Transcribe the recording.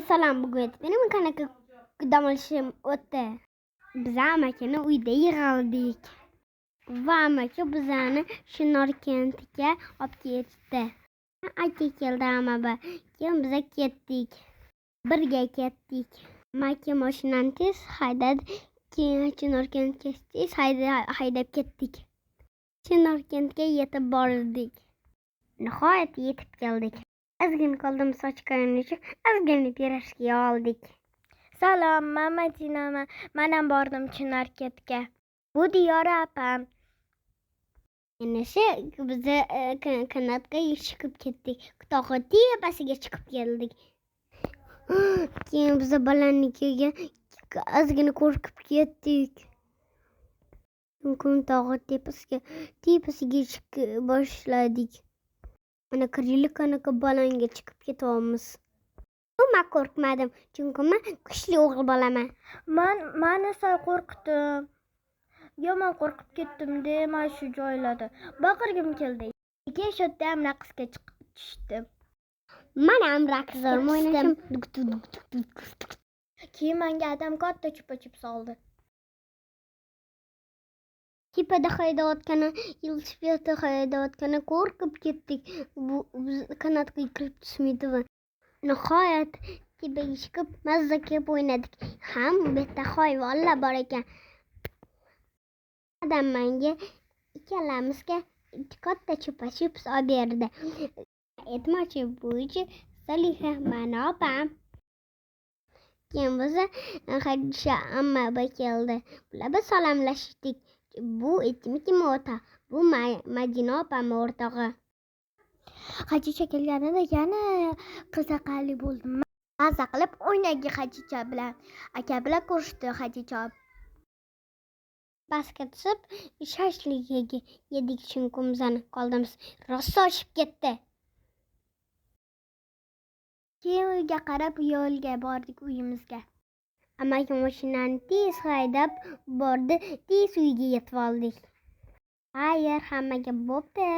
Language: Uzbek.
Salom, bugun benim qanaqa dam olishim o'tdi. Biz amakini uyda yig'ildik. Va amaki bizani Chinorkentga olib ketdi. Aka keldi amaba. Keyin biza ketdik. Birga ketdik. Amaki mashinani tez haydadi. Keyin Chinorkentga tez haydab ketdik. Chinorkentga yetib bordik. Nihoyat yetib keldik. Ozgina qoldim sochqanicha, ozgina pirojki oldik. Salom, man Madinaman. Man ham bordim Chinorkentga. Bu Diyora opam. Enisi biza kanatga chiqib ketdik. Tog'i tepasiga chiqib keldik. Keyin biza balandligiga ozgina qo'rqib ketdik. Kun tog'i tepasiga chiqib boshladik. Mana kirlik anaqa balandga chiqib ketyapmiz. Man qo'rqmadim, chunki man kuchli o'g'il bolaman. Man esa qo'rqdim. Yomon qo'rqib ketdim-da mana shu joylarda. Baqirgim keldi. Keyin shu yerda ham raqsga chiqib tushdim. Man ham raqs o'ynashim. Keyin menga adam katta chupa-chups oldi. Tepada haydayotgani, velosipedda haydayotgani qo'rqib ketdik. Bu biz kanatga yiqilib tushmaydimi? Nihoyat tepaga chiqib mazza qilib o'ynadik. Ham bu yerda hayvonlar bor ekan. Adam menga ikkalamizga katta chupa-chups olib berdi. Aytmoqchi, bo'yicha Soliha mani opam. Keyin bo'lsa Hadisha amma keldi. Bular biz salomlashdik. Bu kim o'rta? Bu Madina opam o'rtog'i. Hadicha kelganida yana qiziqarli bo'ldim. Maza qilib o'ynadik Hadicha bilan. Aka bilan ko'rishdi Hadicha. Pastga tushib shashlik yedik, chunki bizani qoldimiz. Rosa oshib ketdi. Keyin uyga qarab yo'lga bordik uyimizga. Amaki mashinani tez haydab bordi, tez uyga yetib oldik. Xayr, hammaga bo'pti.